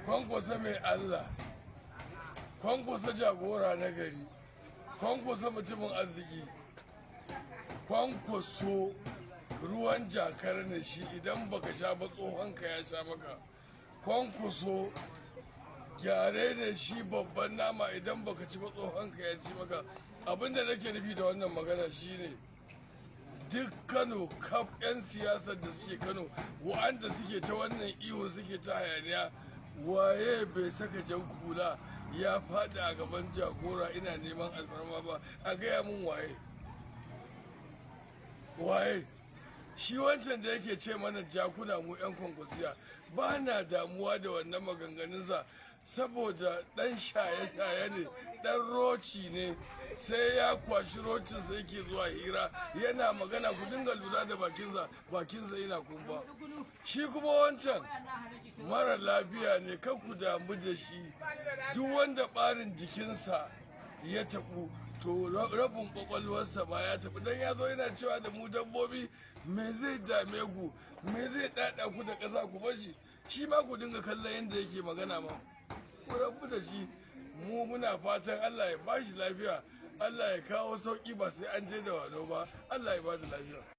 Kwankwaso mai Allah, Kwankwaso jagora na gari, Kwankwaso mutumin arziki, Kwankwaso ruwan jakar ne shi, idan baka sha ba tsohonka ya sha maka. Kwankwaso gyare ne shi, babban nama, idan baka ci ba tsohonka ya ci maka. Abinda nake nufi da wannan magana shine, duk Kano kaf, 'yan siyasar da suke Kano, wa'anda suke ta wannan ihu, suke ta hayaniya, waye bai saka jan hula ya faɗi a gaban jagora ina neman alfarma ba? A gaya mun waye, waye? Shi wancan da yake ce mana jakuna mu 'yan Kwankwasiya, ba na damuwa da wannan maganganunsa, saboda dan shaye-shaye ne, dan roci ne, sai ya kwashi rocinsa yake zuwa hira yana magana. Ku dinga lura da bakinsa, bakinsa yana kumba. Shi kuma wancan mara lafiya ne, kan ku damu da shi. Duk wanda ɓarin jikinsa ya taɓu, to rabin kwakwalwarsa ma ya tafi. Dan ya zo yana cewa da mu dabbobi, me zai dame ku? Me zai ɗaɗa ku da ƙasa? Ku bar shi. Shi ma ku dinga kallon yadda yake magana ma. Ku rabu da shi. Mu muna fatan Allah ya ba shi lafiya, Allah ya kawo sauki, ba sai an je Dawanau ba. Allah ya ba da lafiya.